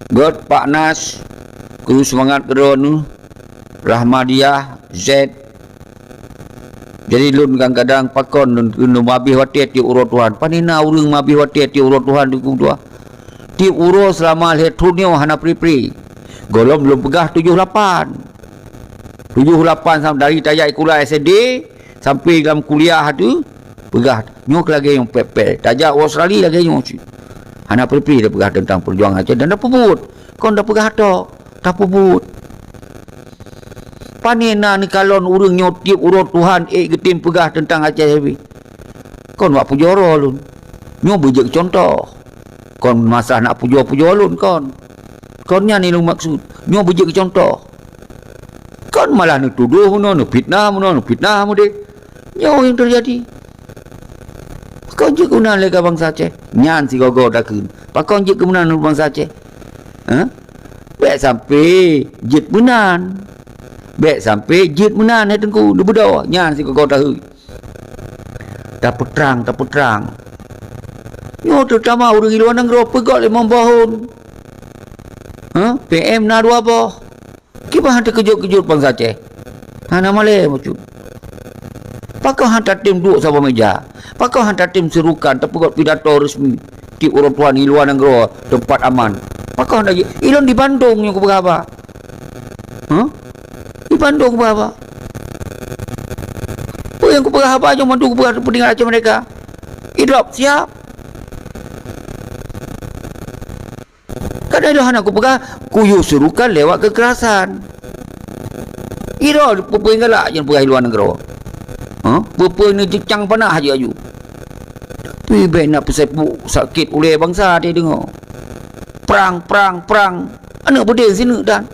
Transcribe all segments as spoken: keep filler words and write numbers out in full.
Göt Pak Nas, keu seumangat keudroe neuh, Rahmadiah, Z. Jadi lôn kadang-kadang pakon lôn, lôn meuhabéh watée tieb uroe Tuhan. Pane na ureuëng meuhabéh watée tieb uroe Tuhan di kubu dua? Tieb uroe seulama lhée thon nyoe hana pri-pri. Gohlom lôn peugah tujoh lapan. Tujoh lapan sam-, dari tajak sikula S D sampai lam kuliah tu, peugah nyoe lagée nyoe pep-pep. Tajak Australia lagée nyoe cit. Hana pri-pri tapeugah teuntang peujuangan Aceh dan tapeubuet. Kon tapeugah tok, tapeubuet. Pane na neukalon ureuëng nyoe tieb uroe Tuhan ék geutem peugah teuntang Aceh habéh. Kon wak pujoe droe lôn. Nyoe beujeuet cuntoh. Kon masalah nak pujoe-pujoe lôn kon. Kon nyan nyang lôn maksud. Nyoe beujeuet cuntoh. Kon malah neutudoh meunoe, neufitnah meunoe, neufitnah meudeh. Nyoe nyang teujadi. Pakon jeuet keunan lé ka bansa Aceh? Nyan sigoe-goe takheun. Pakon jeuet keunan lé bansa Aceh? Ha? Bék sampai jeuet meunan. Bék sampai jeuet meunan, hai Teungku, neubeudôh. Nyan sigoe-goe takheun. Tapeutrang, tapeutrang. Nyoe teutama ureuëng di luwa nanggroe peugöt limong boh thon. Ha? P M na dua boh. Kiban han teukeujot-keujot bansa Aceh. Hana malée bacut. Pakon han tatem duek saboh meja? Pakon han tatem seurukan tapeugöt pidato resmi tieb uroe Tuhan di luwa nanggroe teumpat aman? Pakon han tajak? Ilôn di Bandung nyang kupeugah haba. Huh? Di Bandung kupeugah haba. Peue nyang kupeugah haba nyoe mandum kupeugah keupeuntengan Aceh Merdeka. Idrop siap. Kadang-kadang hana kupeugah kuyue seurukan lewat kekerasan. Iro peue-peue galak nyang peugah di luwa nanggroe. Ha? Peue-peue neujeucang panah aju-aju. Tapi bék na peuseupôt sakét ulée bansa teudeungoe. Prang, prang, prang. Aneuëk beudé sineuk dan.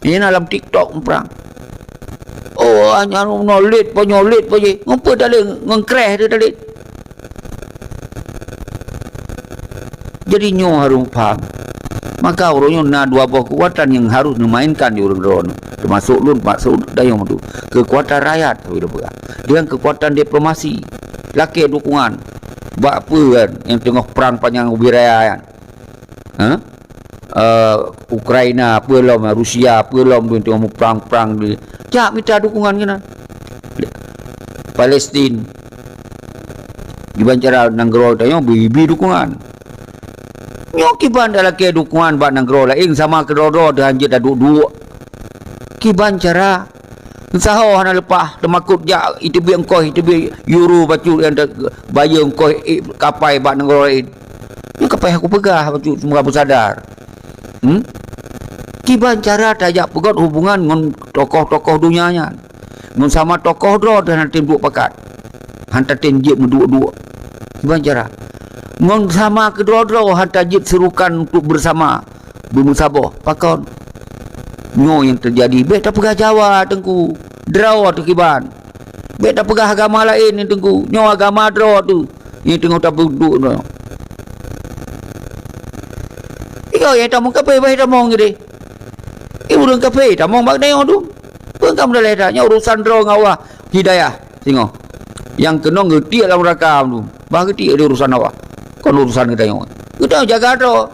Nyang na lam TikTok prang. Oh, hana nyoe lét, po nyoe lét, po jih. Ngon peue dalé, ngon kreh teuh dalé. Jadi nyoe harôh paham. Maka uroe nyoe na dua boh keukuatan nyang harôh neumainkan di ureuëng droeneuh, teumasok lôn, maksud dayong tu. Keukuatan rakyat, sabe lôn peugah. Deungon keukuatan diplomasi, lakée dukungan bak peue kan nyang teungoh prang panyang ubé raya nyan. Ha? Eh, Ukraina, peue lom, Rusia, peue lom, dua teungoh muprang-prang di. Jak mita dukungan keunan. Palestin. Kiban cara nanggroe tanyoe bri-bri dukungan. Nyoe kiban talakée dukungan bak nanggroe laén sama keudroe-droe teuh hanjeuet taduek-duek. Kiban cara Meusaho hana leupah, teumakot jak iteubiet ongkoh, iteubiet euro bacut nyang teubayeue ongkoh ék kapai bak nanggroe laén. Nyoe kapai aku peugah bacut, semoga beusadar. Hmm? Kiban cara tajak peugöt hubungan ngon tokoh-tokoh donya nyan. Ngon sama tokoh droe teuh hana tem duek pakat. Han tatem jeuet meuduek-duek. Kiban cara. Ngon sama keudroe-droe han tajeuet seurukan untuk beusama. Beumeusaboh. Pakon? Nyoe nyang teujadi. Bék tapeugah Jawa, Teungku. Droe teuh kiban. Bék tapeugah agama laén, Teungku. Nyoe agama droe teuh nyang teungoh tapeuduek nyoe. Iya, nyang tamong kafé, bah tamong keudeh. Eh, ureuëng kafé tamong bak tanyoe tu. Peue ka meudaleh that? Nyoe urusan droe ngon Allah. Hidayah. Singoh. Nyang keunong geutiek lam neuraka tu. Bah geutiek di urusan Allah. Kon urusan geutanyoe. Geutanyoe jaga droe.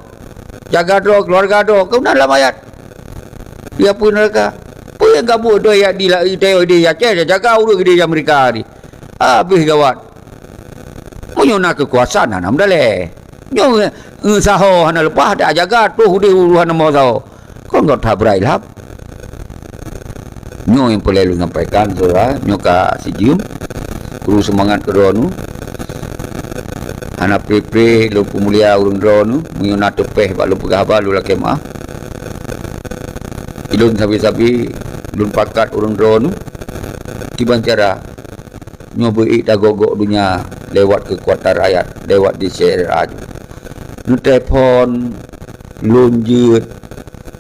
Jaga droe, keuluwarga droe. Keu na lam ayat. Di apui neuraka. Peue nyang gabuek droe yak di la-, di Aceh, jaga ureuëng di Amerika di. Habéh gawat. Meunyoe na keukuasaan hana meudaleh. Nyoe, eh, saho hana leupah, dak jaga toh udeh ureuëng hana meusaho. Kon gata brat ilham. Nyoe nyang peureulée lôn sampaikan, syedara, nyoe ka sijeuem. Kru seumangat keudroe nu. Hana preh-preh lôn peumulia ureuëng droe nu, meunyoe na teupeh bak lôn peugah haba, lôn lakée meuáh. Ilôn sabe-sabe lôn pakat ureuëng droe nu. Kiban cara nyoe beuék tagok-gok donya lewat keukuatan rakyat, lewat di C R A tu. Neutelepon, lôn jeuet,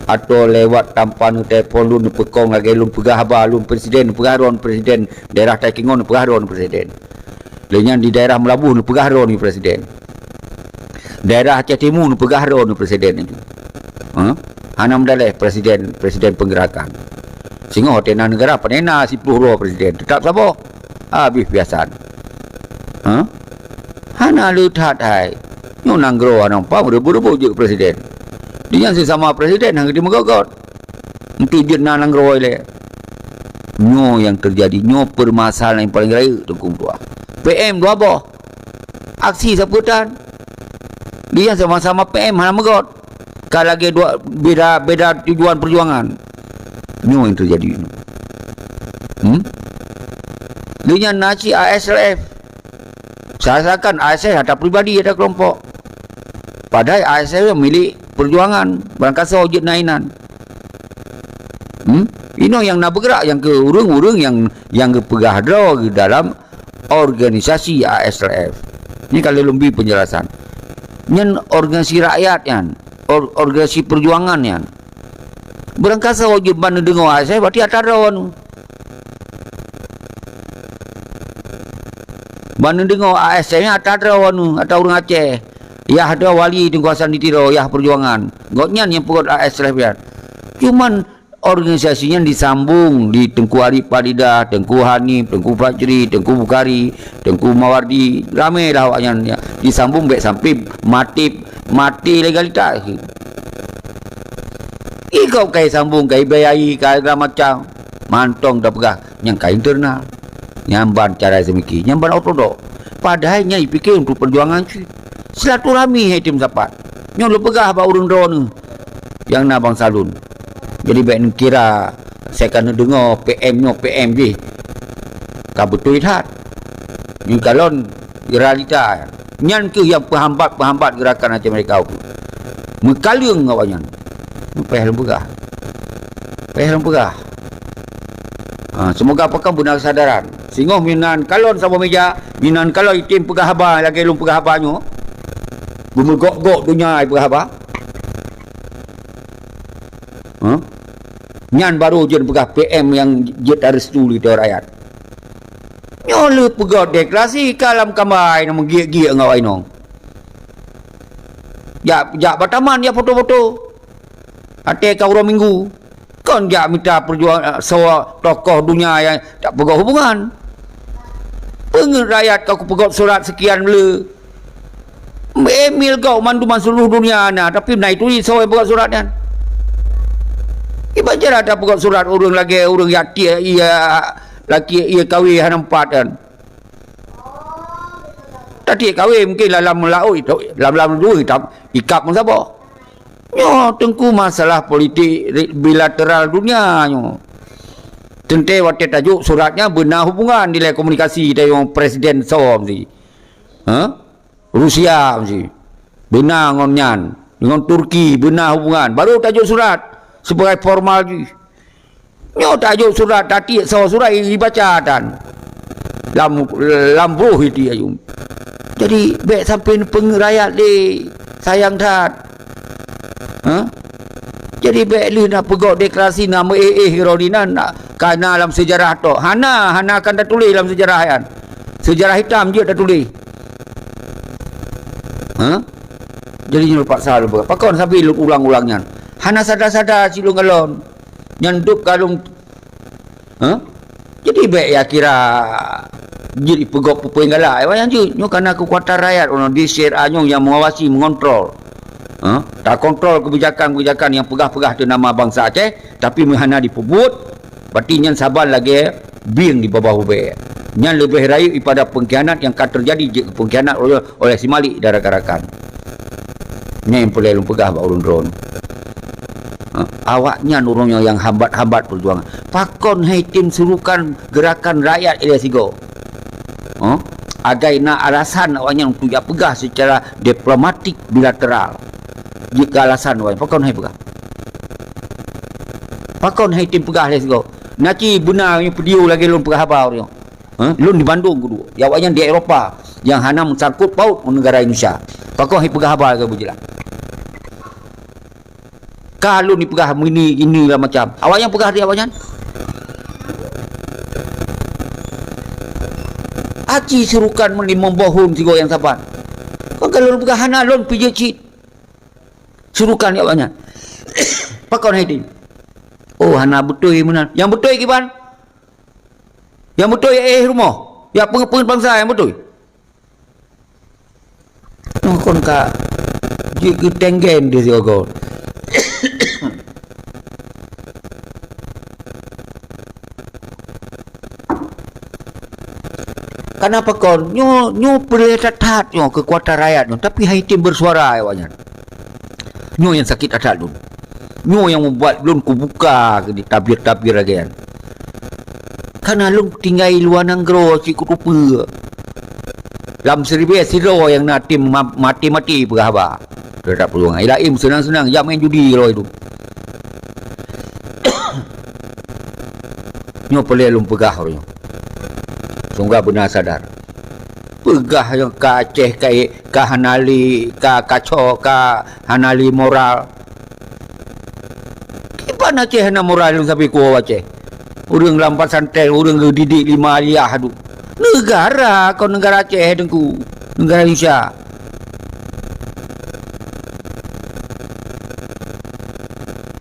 atau lewat tanpa neutelepon lôn neupeukong lagée lôn peugah haba lôn presiden, neupeugah droe presiden, daerah Takengon neupeugah droe presiden. Lheueh nyan di daerah Meulaboh neupeugah droe presiden. Daerah Aceh Timu neupeugah droe presiden itu. Ha? Hana meudaleh presiden, presiden penggerakan. Singoh tena negara panena siploh droe presiden, tetap saboh. Habéh piasan. Ha? Hana le that hai. Nyoe nanggroe hana pam rebut-rebut jeuet presiden. Di nyan sisama presiden hana geuti meugot-got. Untuk jeuet na nanggroe ilée. Nyoe nyang teujadi, nyoe peumasalahan nyang paleng rayeuk Teungku meutuah. P M dua boh. Aksi sapeue tan. Di nyan sama-sama P M hana meugot. Ka lagée dua, beda, beda tujuan peujuangan. Nyoe nyang teujadi nyoe. Hmm? Di nyan na cit A S L F. Seakan-akan A S L F atra pribadi, atra kelompok. Padahai A S L F milik peujuangan, barangkasoe jeuet na inan. Hmm? Inoe nyang na beugerak nyang keu ureuëng-ureuëng nyang, nyang geupeugah droe dalam organisasi A S L F. Ini kalau lôn bri penjelasan. Nyan organisasi rakyat nyan, or-, organisasi perjuangan nyan. Barangkasoe jeuet ban neudeungoe A S L F, berarti atra droe nyoe. Ban neudeungoe A S F nyan atra droe nyoe, atra ureuëng Aceh. Yah droe wali Teungku Hasan di Tiro, yah peujuangan. Gobnyan nyang peugot A S F nyan. Cuman organisasi nyan disambung di Teungku Arif Faridah, Teungku Hanif, Teungku Fajri, Teungku Bukhari, Teungku Mawardi. Ramé lah awaknyan nyan. Disambung bék sampai maté, maté legalitas. Ikau kai sambung, kai bayai, kai segala macam. Mantong tapeugah, nyang ka internal. Nyang ban cara seumiké, nyang ban ortodok. Padahai nyan jipike untuk perjuangan cit. Silaturahmi hai tem sapat. Nyoe lôn peugah bak ureuëng droeneuh nyang na bansa lôn. Jadi bék neukira saya ka neudeungoe P M nyoe P M jih. Ka beutôi that. Nyoe kalon realita. Nyan kheueh nyang peuhambat-peuhambat geurakan Aceh Merdeka tu. Meukaleueng awaknyan. Payah lôn peugah. Payah lôn peugah. Ha, seumoga pakon beuna keusadaran. Singoh meunan kalon saboh meja, meunan kalon item peugah haba lagée lôn peugah haba nyoe. Beumeugok-gok donya ai peugah haba. Ha? Nyan baru jeuet peugah P M nyang jeuet tarestu lé rakyat. Nyoe lheueh peugot deklarasi ka lam kambai na meugiek-giek ngon awak inong. Jak, jak bak taman jak foto-foto. Até ka uroe Minggu. Kon jak mita peujuang, eh, soe tokoh dunia nyang tak peugah hubungan. Peungeuet rakyat ka kupeugot surat sekian le. Email gob mandum seluruh dunia na, tapi na ituri soe peugah surat nyan. Iban cara tapeugah surat ureuëng lagée ureuëng jak tiek ié laki ié kawé hana empat kan. Tatiek kawé mungkin lam, lam laôt itu, lam, lam dua hitam, ikab meusaboh. Nyoe teungku masalah politik ri-, bilateral dunia nyoe. Teuntée watée tajok surat nyan beuna hubungan dilée komunikasi tayong Presiden soe meusi. Ha? Rusia meusi. Beuna ngon nyan. Ngon Turki beuna hubungan. Baru tajok surat sebagai formal jih. Nyoe tajok surat, tatiek soe surat ibaca tan. Lam, lam boh iti ayum. Jadi bék sampai neupeungeuet rakyat lé. Sayang that. Ha? Jadi bék lheueh na peugok deklarasi na meu-éh-éh droe dinan na, ka na lam seujarah tok. Hana, hana akan tatuléh lam seujarah nyan. Seujarah hitam jeuet tatuléh. Ha? Jadi nyoe paksa lôn peugah. Pakon sabe lôn ulang-ulang nyan. Hana sada-sada cit lôn kalon. Nyan dub kalon. Ha? Jadi bék ya kira jeuet ipeugok peue-peue nyang galak. Awaknyan jeuet. Nyoe kana keukuatan rakyat, ureuëng di C R A nyoe nyang mengawasi, mengontrol. Ha? Takontrol kebijakan-kebijakan nyang peugah-peugah teu nama bansa Aceh, tapi meuhana dipeubuet, berarti nyan saban lagée bieng di babah ubée. Nyan leubeh rayeuk daripada pengkhianat nyang ka teujadi jeuet pengkhianat oleh, oleh si Malik dan rakan-rakan. Nyan nyang peureulée lôn peugah bak ureuëng droeneuh. Ha, awaknyan ureuëng nyang, nyang hambat-hambat peujuangan. Pakon hai tem surukan gerakan rakyat ilée sigoe? Ha? Agai na alasan awaknyan untuk jak peugah secara diplomatik bilateral. Jeuet keu alasan awaknyan. Pakon hai peugah? Pakon hai tem peugah ilée sigoe? Na cit beuna nyang peudiu lagée lôn peugah haba ureuëng nyoe. Ha? Lôn di Bandung keudua. Ya awaknyan di Eropa nyang hana meusangkot paut ngon negara Indonesia. Pakon hai peugah haba lagée beujeulaih? Ka lôn ipeugah mini ini lah macam. Awaknyan peugah di awaknyan. Aci surukan meuli membohong sigoe nyang saban. Kon ka lôn peugah hana lôn pijeuet cit. Surukan di awaknyan. Pakon hai tem? Oh, hana beutôi meunan. Nyang beutôi kiban? Nyang beutôi ya éh rumoh. Ya peungeuet-peungeuet bansa nyang beutôi. Nyoe kon ka jeuet keu tenggen di sigoe. Kenapa kon? Nyoe, nyoe peureulee that-that nyoe keukuatan rakyat nyoe, tapi han jitem beusuara awaknyan. Nyoe nyang sakét that-that lôn. Nyoe nyang mubuat lôn kubuka keu di tabir-tabir lagée nyan. Kana lôn tinggai luwa nanggroe cit kuteupeu. Lam siribée sidroe nyang na tem ma-, maté-maté peugah haba teuhadap peuluang. Ai laén seunang-seunang jak main judi lagée tu. Nyoe peureulée lôn peugah uroe nyoe. Semoga beuna sadar. Peugah nyang ka Aceh ka, ka hana lé, ka kaco, ka hana lé moral. Kiban Aceh hana moral lôn sabe kuwoe Aceh. Ureuëng lam pesantren, ureuëng geudidik lima aliyah tu. Neugara kon neugara Aceh Teungku. Neugara Indonesia.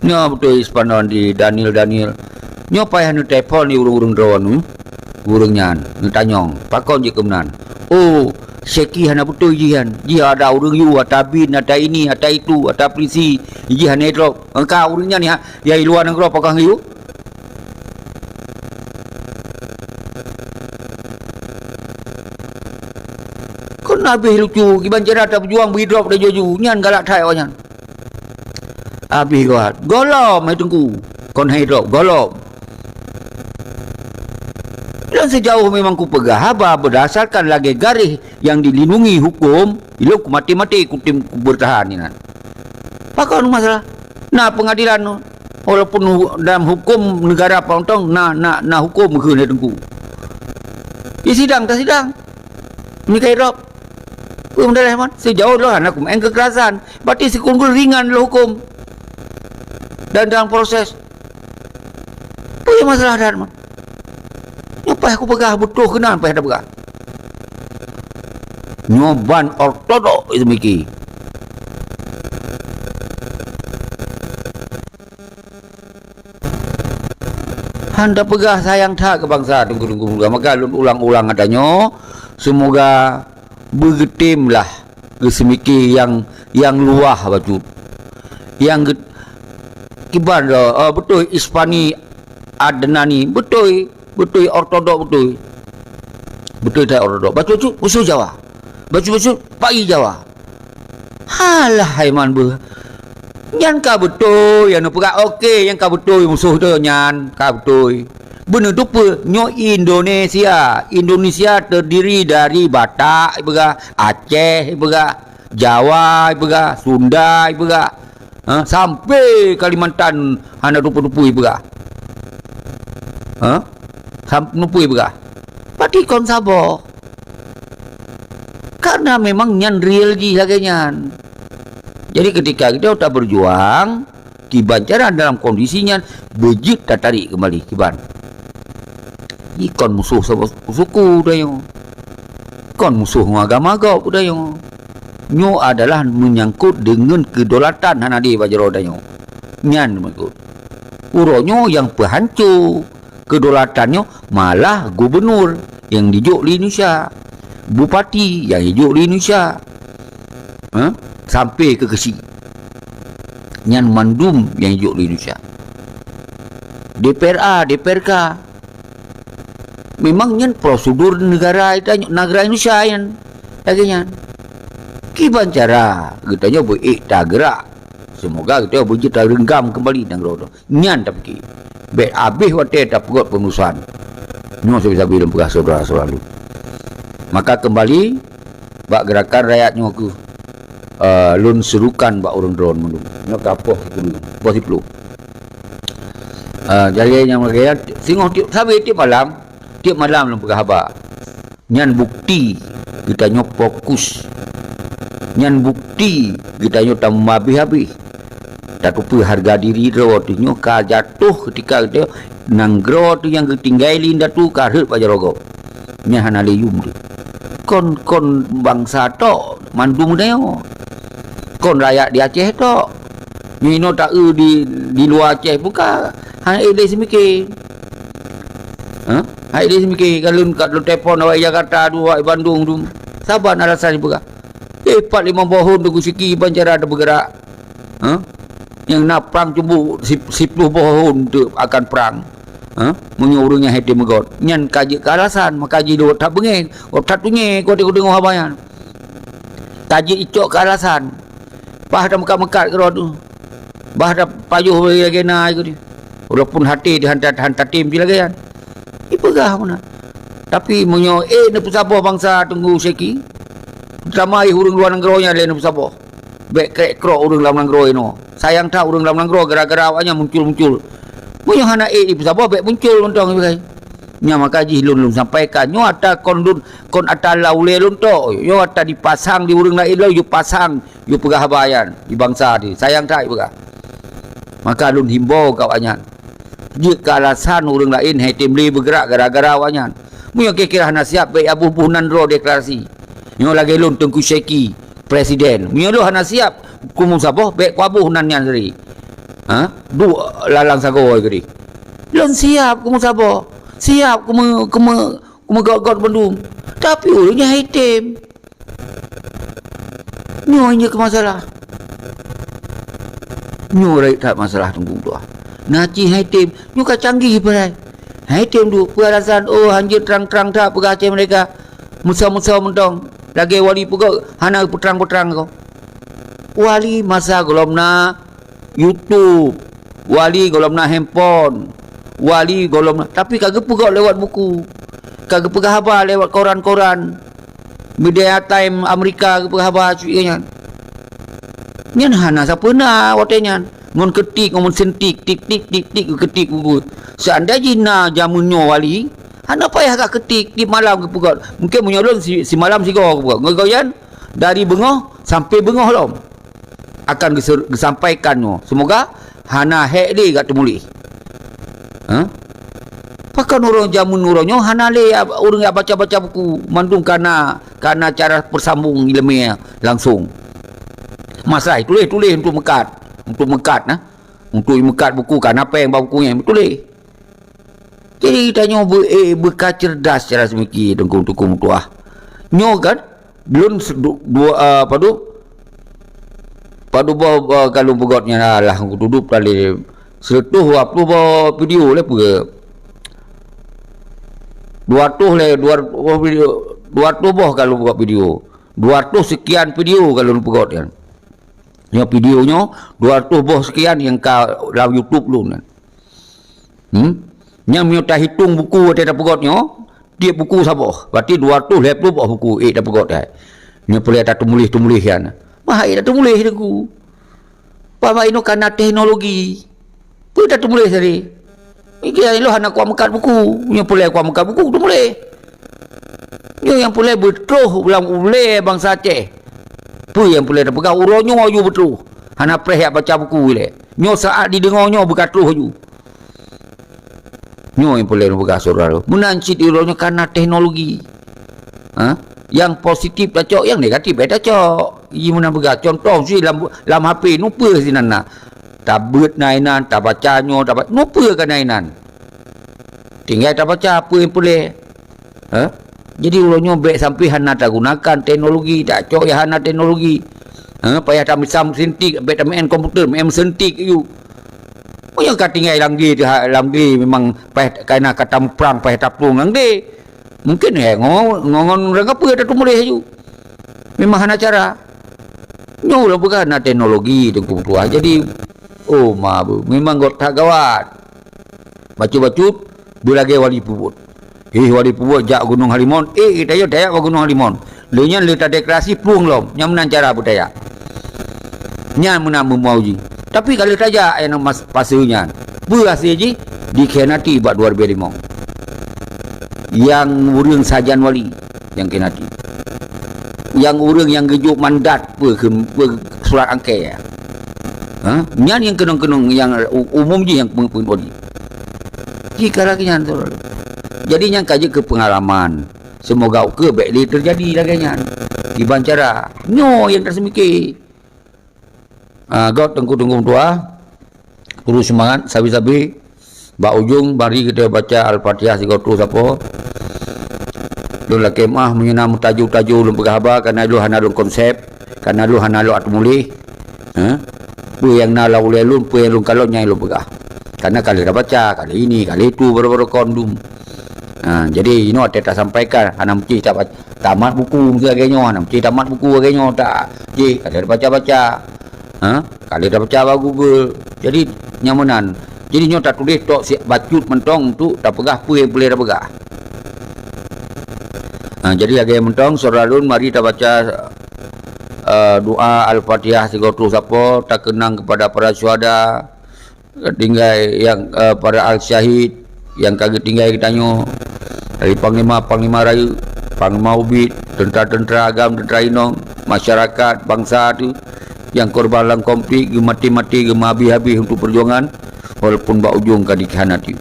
Nyoe beutôi Ispanon di Daniel, Daniel. Nyoe payah neutelepon di ureuëng-ureuëng droeneuh. Ureuëng nyan neutanyong, "Pakon jeuet keu meunan?" "Oh, Syeki hana beutôi jih nyan. Jih ata ureuëng yue, ata bin, ata ini, ata itu, ata polisi. Jih hana idrop." "Engka ureuëng nyan ya, ya i luwa nanggroe pakon yue?" Kon habéh lucu, kiban cara tapeujuang beu idrop laju-laju. Nyan galak that awaknyan. Habéh geuhat. Gohlom hai Teungku. Kon hai drop, gohlom. Dan sejauh memang kupeugah haba berdasarkan lagée garéh nyang dilindungi huköm, ilong kumaté-maté kutem kubeurtahan inan. Pakon masalah? Na peungadilan, walaupun hu-, dalam huköm neugara Pantong na, na, na huköm kheun hai Teungku. Di sidang, tasidang. Meunyoe ka idrop. Peue meudaleh man? Sejauh lôn hana kumeu'en keukerasan. Berarti sikunggu ringan lom huköm dan dalam proses. Peue masalah dan man? Nyoe paih kupeugah beutôi keunan paih tapeugah. Nyoe ban ortodok itu miki. Han tapeugah sayang that keu bansa teungku-teungku muda. Maka lôn ulang-ulang ata nyoe, seumoga beugeutem lah geuseumike nyang, nyang luwah bacut. Nyang geu-, kiban dah, ah, beutôi Ispani Adnani, beutôi, beutôi ortodok beutôi. Beutôi that ortodok. Bacut-bacut musoh Jawa. Bacut-bacut pai Jawa. Halah hai man beuh. Nyan ka beutôi, nyang neupeugah oke, nyan ka beutôi musoh teu nyan, ka beutôi. Beuneuteupeu nyoe Indonesia. Indonesia terdiri dari Batak ipeugah, Aceh ipeugah, Jawa ipeugah, Sunda ipeugah. Ha, sampai Kalimantan hana tupu-tupu ipeugah. Ha? Sam-, nupu ipeugah. Pati kon saboh. Karena memang nyan real jih lagée nyan. Jadi ketika kita taberjuang, kiban cara dalam kondisi nyan beujeuet tatarik kembali kiban. Nyoe kon musoh saboh suku tanyoe. Kon musoh ngon agama gob tanyoe. Nyoe adalah menyangkut deungon kedaulatan hana di bak jaroe tanyoe. Nyan menyangkut. Uroe nyoe nyang peuhanco kedaulatan nyoe malah gubunur nyang dijok lé Indonesia, bupati nyang dijok lé Indonesia, ha? Sampai keu keuchik. Nyan mandum nyang dijok lé Indonesia. D P R A, D P R K. Memang nyan prosedur negara ita, negara Indonesia nyan. Lagée nyan. Kiban cara geutanyoe beuék tageurak. Seumoga geutanyoe beujeuet tareunggam keumbali nanggroe. Nyan tapike. Bék habéh watée tapeugot peumusohan. Nyoe sabe-sabe lôn peugah syedara-syedara lôn. Maka keumbali bak geurakan rakyat nyoe kheueh, eh, lôn seurukan bak ureuëng droe mandum. Nyoe ka poh siploh. Poh siploh. Eh, jadi nyang lagée nyan, singoh tieb, sabe tieb malam, tieb malam lôn peugah haba. Nyan bukti geutanyoe fokus. Nyan bukti geutanyoe tameubabeh-babeh. Tateupeue hareuga diri droe teuh nyoe ka jatoh keutika geutanyoe nanggroe teuh nyang geutinggai lé indatu ka rhot bak jaroe gob. Nyan hana lé yum teuh. Kon, kon bansa tok mandum tanyoe. Kon rakyat di Aceh tok. Nyoe inoe ta-eu di, di luwa Aceh pun ka hana ék lé seumike. Ha? Hai di seumiké ka lôn, ka lôn telepon awak Jakarta tu, awak Bandung tu. Saban alasan jipeugah. Eh, pat limong boh thon Teungku Syeki ban cara tapeugeurak. Ha? Nyang na prang cubu si-, siploh boh thon teuk akan prang. Ha? Meunyoe ureuëng nyang hate meugot, nyan ka jeuet keu alasan, maka jih lôn that beungéh, lôn that tunyé, kau teuka deungoe haba nyan. Ka jeuet icok keu alasan. Bah dah meukat-meukat keudroe tu. Bah dah pajoh lagée na keu dia. Walaupun hate di hanta, hanta tem jih lagée nyan. Ipeugah meunan. Tapi meunyoe ék neupeusaboh bansa Teungku Syeki, teutama ureuëng luwa nanggroe nyan lé neupeusaboh. Bék krek-krok ureuëng lam nanggroe inoe. Sayang that ureuëng lam nanggroe gara-gara awaknyan muncul-muncul. Meunyoe hana ék jipeusaboh, bék muncul mantong ipeugah. Nyan maka jih lôn, lôn sampaikan. Nyoe ata kon lôn, kon ata lam ulée lôn tok. Nyoe ata dipasang di ureuëng laén lom, jipasang, jipeugah haba nyan di bansa di. Sayang that ipeugah. Maka lôn himbau keu awaknyan. Jeuet keu alasan ureuëng laén hai tem lé beugrak gara-gara awaknyan. Meunyoe kira-kira hana siab, bék aboh-boh nan droe deklarasi. Nyoe lagée lôn Teungku Syeki, presiden. Meunyoe lôn hana siab, kumu saboh, bék kuaboh nan nyan siri. Ha? Duek lalang sagoe keudeh. Lôn siab kumu saboh. Siab kumu, kumu, kumu got-got bandum. Tapi ureuëng nyan hai tem. Nyoe nyang keu masalah. Nyoe rayeuk that masalah Teungku Tuah. Na cit hai tem, nyoe ka canggih padahai. Hai tem duek, peue alasan, oh, hanjeuet trang-trang that peugah Aceh Merdeka. Meuso-meuso mantong, lagée wali peugot hana peutrang-peutrang ko. Wali masa gohlom na YouTube, wali gohlom na handphone, wali gohlom na, tapi ka geupeugot lewat buku, ka geupeugah haba lewat koran-koran, Media Time Amerika geupeugah haba cit nyan. Nyan hana sapeue na watée nyan. Ngon keutik, ngon meuseutik, tik, tik, tik, tik, keutik buku. Seandai jih na jameun nyoe wali, hana payah ka keutik, di malam geupeugot. Mungkin meunyoe lôn si, simalam sigoe geupeugot. Ngon goyan, dari beungoh sampai beungoh lom akan geuseu-, geusampaikan nyoe. Seumoga hana hék lé gak teumuléh. Ha? Pakon ureuëng jameun uroe nyoe hana lé ab-, ureuëng jak baca-baca buku, mandum kana, kana cara peusambong ileumé langsong. Masalah tuléh-tuléh untuk meukat, untuk meukat nah, untuk meukat buku kana péng bak buku nyan tuléh. Jadi tanyoe beu, eh, beuka cerdas cara seumiké teungku-teungku meutuah. Nyoe kan, lôn se-, du-, dua, ah, apa tu? Padub boh, ah, ka lôn peugot nyan, alah, kutudub tali. Seratus dua puluh boh video lé peue. Dua ratus lé, dua ratus boh video, dua ratus boh ka lôn peugot video. Dua ratus sekian video ka lôn peugot nyan. Nyoe video nyoe, dua ratus boh sekian nyang ka lam YouTube lôn nyan. Hmm? Nyang meunyoe tahitong buku watée tapeugot nyoe, tieb buku saboh, berarti dua ratus lhée ploh boh buku ék tapeugot hai. Nyoe peureulée tateumuléh-teumuléh nyan. Bah ék tateumuléh teungku. Bah inoe kana teknologi. Peue tateumuléh tadi? Ikeu nyan lôn hana kuat meukat buku. Nyoe peureulée kuat meukat buku teumuléh. Nyoe nyang peureulée beutroh lam ulée bansa Aceh. Peue nyang peureulée tapeugah uroe nyoe aju beutroh. Hana preh jak baca buku ilée. Nyoe saát jideungoe nyoe beuka troh aju. Nyoe nyang peureulée neupeugah syedara. Meunan cit uroe nyoe kana teknologi. Ha? Nyang positif tacok, nyang negatif bék tacok. Ji meunan peugah, contoh si lam, lam H P, nupeue sinan na. Tabeuet na inan, tabaca nyoe, taba-, nupeue ka na inan. Tinggai tabaca peue nyang peureulée. Ha? Jadi uroe nyoe bék sampai hana tagunakan teknologi, tacok nyang hana teknologi. Ha? Payah tameusan meuseutik, bék tameu'en komputer, meu'en meuseutik aju. Meunyoe ka tinggai lam gé teuha-, lam gé memang payah kana ka tamuprang, payah taplueng lam gé. Mungkin, eh, ngo-, ngo-, ngon ureuëng kapeue tateumuléh aju. Memang hana cara. Nyoe ulôn peugah na teknologi teungku meutuah. Jadi, oh ma beu, memang got that gawat. Bacut-bacut beulagée wali peubuet. Hih wali peubuet jak Gunong Halimon, eh, eh, tayue tajak bak Gunong Halimon. Lé nyan lé tadeklarasi plueng lom, nyan meunan cara beutaya. Nyan meunan meumuau jih. Tapi ka lheueh tajak nyang mas-, pase nyan, peue hasé jih? Dikhianati bak dua ribée limong. Nyang ureuëng sajan wali nyang khianati. Nyang ureuëng nyang geujok mandat peue keu, peue surat angkée. Ha? Nyan nyang keunong-keunong nyang u-, umum jih nyang peuneupeuet wali. Jih ka lagée nyan tu. Jadi nyang ka jeuet keu peungalaman. Seumoga ukeue bék lé teujadi lagée nyan. Kiban cara nyoe nyang taseumiké. Ah, got teungku-teungku meutuah, terus seumangat sabe-sabe. Bak ujong bari kita baca Al-Fatihah sigoe troh sapo. Lôn lakée meu'ah meunyoe na meutaju-taju lôn peugah haba, karna lôn hana lôn konsep, karna lôn hana lôn atup muléh. Ha? Peue nyang na lam ulèe lôn, peue nyang lôn kalon, nyan lôn peugah. Karena ka lheueh tabaca, ka lheueh ini, ka lheueh itu, baru-baru kon dum. Ha, jadi inoe watèe tasampaikan, hana meusti taba-, tamat buku lagèe nyoe, hana meusti tamat buku lagèe nyoe, tak. Jih, ka lheueh tabaca-baca. Ha, ka lheueh tabaca bak Google. Jadi, nyang meunan. Jadi nyoe tatuléh tok siat bacut mantong untuk tapeugah peue nyang peureulèe tapeugah. Ha, jadi lagèe mantong, syedara lôn, mari tabaca, eh, doa Al-Fatihah sigoe troh sapo, takeunang kepada para syuhada, tinggai nyang, eh, para al-syahid nyang ka geutinggai geutanyoe, dari panglima-panglima rayeuk, panglima ubit, teuntara-teuntara agam, teuntara inong, masyarakat, bansa teuh nyang korban lam konflik, geumaté-maté, geumeuhabéh-habéh untuk peujuangan, walaupun bak ujong ka dikhianati.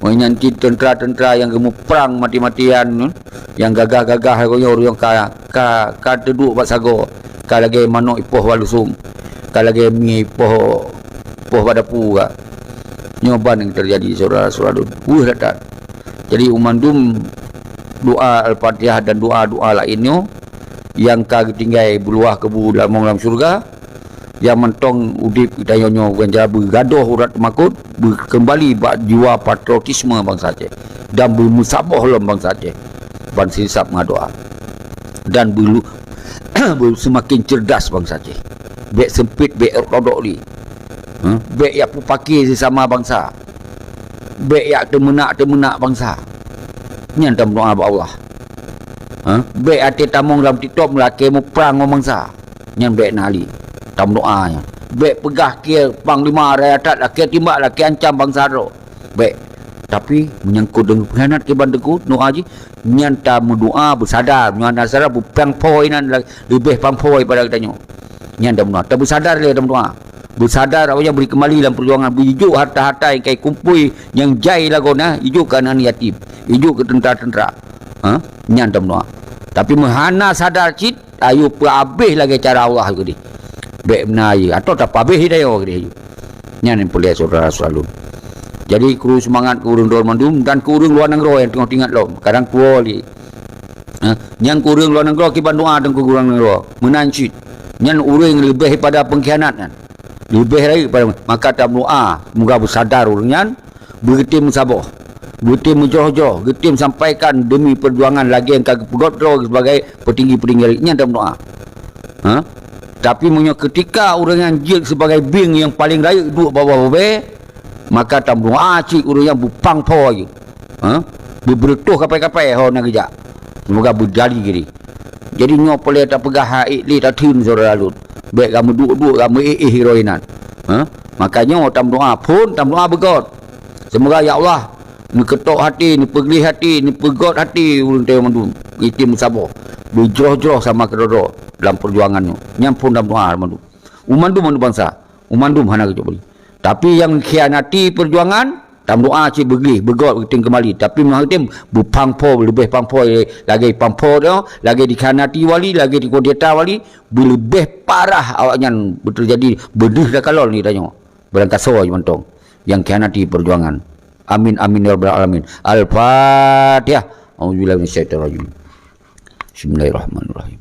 Meunyan cit teuntara-teuntara nyang geumuprang maté-matéan, nyang gagah-gagah lagèe nyoe, ureueng ka, ka, ka teuduek bak sagoe, ka lagèe manok ipoh bak lusong, ka lagèe mié ipoh, ipoh bak dapu ka. Nyoe ban nyang teujadi, syedara-syedara lôn. Weueh that-that. Jadi, mandum doa Al-Fatihah dan doa-doa laén nyoe nyang ka geutinggai beuluwah keubu lam, lam syeuruga, nyang mantong udép geutanyoe nyoe, bukan cara beugadôh urat teumakot, beukeumbali bak jiwa patriotisme bansa Aceh dan beumeusaboh lom bansa Aceh. Ban sisab meudoa dan beulu-, beuseumaken cerdas bansa Aceh. Bèk seumpet, bèk ortodok lé. Ha? Bèk jak peupaké sesama bansa. Bèk jak teumeunak-teumeunak bansa. Nyan tameudoa bak Allah. Ha? Bèk até tamong lam TikTok lakèe muprang ngon bansa. Nyan bèk na lé. Tameudoa nyan. Bèk peugah keu panglima rakyat that lakèe timbak, lakèe ancam bansa droe. Bèk. Tapi, menyangkut deungon pengkhianat kiban teungku, doa jih, nyan tameudoa beusadar. Nyan na sadar beupang phôi nyan la-, leubeh pang phôi pada geutanyoe. Nyan tameudoa. Tabeusadar lé tameudoa. Beusadar awaknyan bri keumbali lam peujuangan, beujok harta-harta nyang ka ikumpôi nyang jai lagoe na, ijok keu aneuk yatim, ijok keu teuntara-teuntara. Ha? Nyan tameudoa. Tapi meuhana sadar cit, ayo peuhabéh lagèe cara Allah keudeh. Bèk meunan ayo, atawa tapeuhabéh hidayah keudeh ayo. Nyan nyang peureulèe syedara-syedara lôn. Jadi, kru seumangat keu ureueng droe mandum dan keu ureueng luwa nanggroe nyang teungoh teuingat lom. Kadang kuwoe lé. Ha, nyang keu ureueng luwa nanggroe kiban doa dan keu ureueng nanggroe. Meunan cit. Nyan ureueng leubeh pada pengkhianat nyan. Leubeh rayeuk pada, maka tameudoa, semoga beusadar ureueng nyan, beugeutem meusaboh, geutem meujroh-jroh, geutem sampaikan demi peujuangan lagèe nyang ka geupeugöt droe sibagai peutinggi-peutinggi nyan tameudoa. Ha? Tapi meunyoe keutika ureueng nyan jeuet sibagai bieng nyang paleng rayeuk duek bak babah babée, maka tameudoa cit ureueng nyan beupang po ayeue. Ha? Beubeureutoh kapai-kapai ho na geujak. Seumoga beujadi giri. Jadi nyoe peureulée tapeugah hak ék lé tatheun syedara lôn. Bék ka meuduek-duek, ka meu-éh-éh droe inan. Ha? Maka nyoe tameudoa, phon tameudoa beugöt. Seumoga ya Allah, neukeutok até, neupeugleh até, neupeugöt até ureueng tanyoe mandum. Item meusaboh, beujroh-jroh sama keudroe-droe lam peujuangan nyoe. Nyan phon tameudoa mandum. U mandum aneuk bansa, u mandum hana geucok bri. Tapi nyang khianati peujuangan, tameudoa cit beugleh, beugöt geutem keumali. Tapi meuheutem beupang po, leubeh pang po lagée pang po nyoe, lagée dikhianati wali, lagée dikudeta wali, beuleubeh parah awaknyan beuteujadi beudeuh takalon di tanyoe. Beurangkasoe mantong nyang khianati peujuangan. Amin, amin, ya rabbal alamin. Al-Fatihah. Auzubillahi minasyaitonirrajim. Bismillahirrahmanirrahim.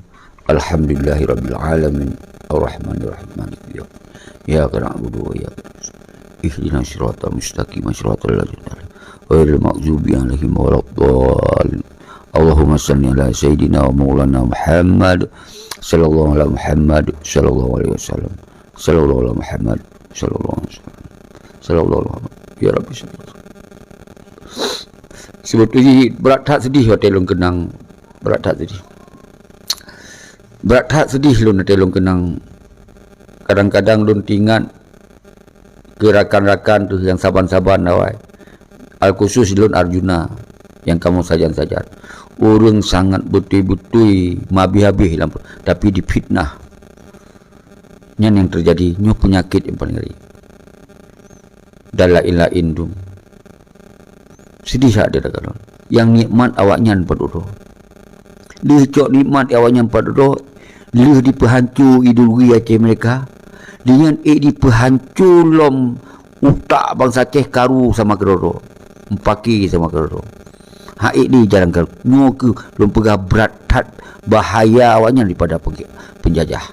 Alhamdulillahirabbil alamin. Arrahmanirrahim. Maliki yaumiddin. Iyyaka na'budu wa iyyaka nasta'in. Ihdinas siratal mustaqim, siratal ladzina an'amta 'alaihim, ghairil maghdubi 'alaihim waladdallin. Allahumma shalli ala sayyidina wa maulana Muhammad, sallallahu ala Muhammad, sallallahu alaihi wasallam. Sallallahu ala Muhammad, sallallahu alaihi wasallam. Sallallahu ala Muhammad. Ya Rabbi, sallallahu. Seubeutôi jih brat that seudeh watée lôn keunang. Brat that seudeh. Brat that seudeh lôn watée lôn keunang. Kadang-kadang lôn teuingat keu rakan-rakan teuh nyang saban-saban awai. Alkhusus lôn Arjuna nyang kamoe sajan-sajan. Ureueng sangat beutôi-beutôi meuhabéh-habéh lam, tapi difitnah. Nyan nyang teujadi, nyoe peunyakét nyang paleng ngeri. Dan laén-laén dum. Seudeh that takalon. Nyang nikmat awaknyan padub droe. Lheueh cok nikmat awaknyan padub droe, lheueh dipeuhanco ideologi Aceh Merdeka, lheueh nyan ék dipeuhanco lom utak bansa Aceh karu sama keudroe-droe. Meupaké sama keudroe-droe. Hak ék lé jalan karu. Nyoe keuh lôn peugah brat that bahaya awaknyan daripada pengke-, penjajah.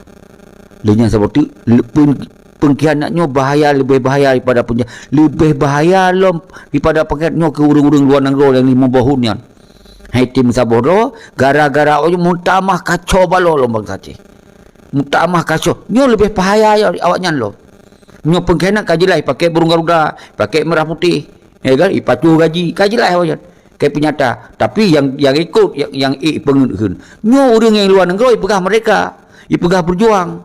Lheueh nyan saboh teuk, le-, pun Pengkhianat nyoe bahaya, leubeh bahaya daripada pengkhianat. Leubeh bahaya lom daripada pengkhianat nyoe keu ureuëng-ureuëng luwa nanggroe nyang limong boh thon nyan. Hai tem saboh droe, gara-gara awak nyoe meutamah kacau balau lom bansa Aceh. Meutamah kacau. Nyoe leubeh bahaya awaknyan lom. Nyoe pengkhianat ka jeulaih pakai burung garuda, pakai merah putih. Ya kan? Ipacu gaji, ka jeulaih awaknyan. Kai peunyata. Tapi nyang, nyang ikot, nyang, nyang ék peungeuet kheun. Nyoe ureuëng nyang luwa nanggroe ipeugah merdeka, ipeugah berjuang,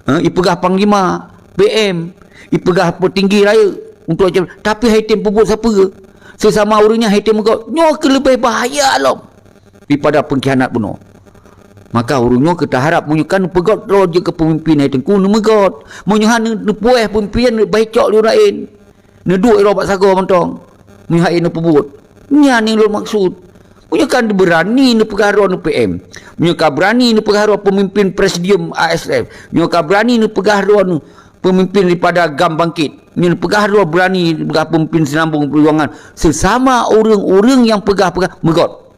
ha, ipeugah panglima, P M, ipeugah petinggi rayeuk untuk macam, tapi hai tem peubuet sapeue? Sesama ureuëng nyan hai tem meugot. Nyoe keuh leubeh bahaya lom daripada pengkhianat bunoe. Maka ureuëng nyoe keu taharap meunyoe kan peugot droe jeuet keu peumimpin hai Teungku neumeugot. Meunyoe hana neupuéh peumimpin, neubaicok lé ureuëng laén. Neuduek droe bak sagoe mantong. Meunyoe hai neupeubuet. Nyan nyang lôn maksud. Meunyoe ka beurani neupeugah droe neu P M, meunyoe ka beurani neupeugah droe peumimpin presidium A S F, meunyoe ka beurani neupeugah droe neu peumimpin daripada GAM Bangkit, meunyoe neupeugah droe beurani neupeugah peumimpin Sinambong Peujuangan, sesama ureuëng-ureuëng nyang peugah-peugah meugot.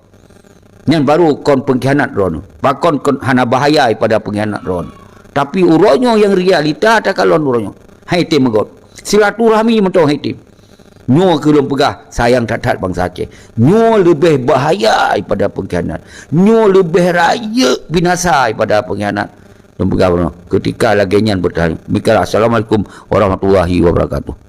Nyan baru kon pengkhianat droe neu. Pakon kon hana bahaya daripada pengkhianat droe neu. Tapi uroe nyoe nyang realita takalon uroe nyoe. Hai tem meugot. Silaturahmi mantong hai tem. Nyoe keuh lôn peugah sayang that-that bansa Aceh. Nyoe leubeh bahaya daripada pengkhianat. Nyoe leubeh rayeuk binasa daripada pengkhianat. Lôn peugah bunoe. Keutika lagée nyan beutahan. Demikianlah. Assalamualaikum warahmatullahi wabarakatuh.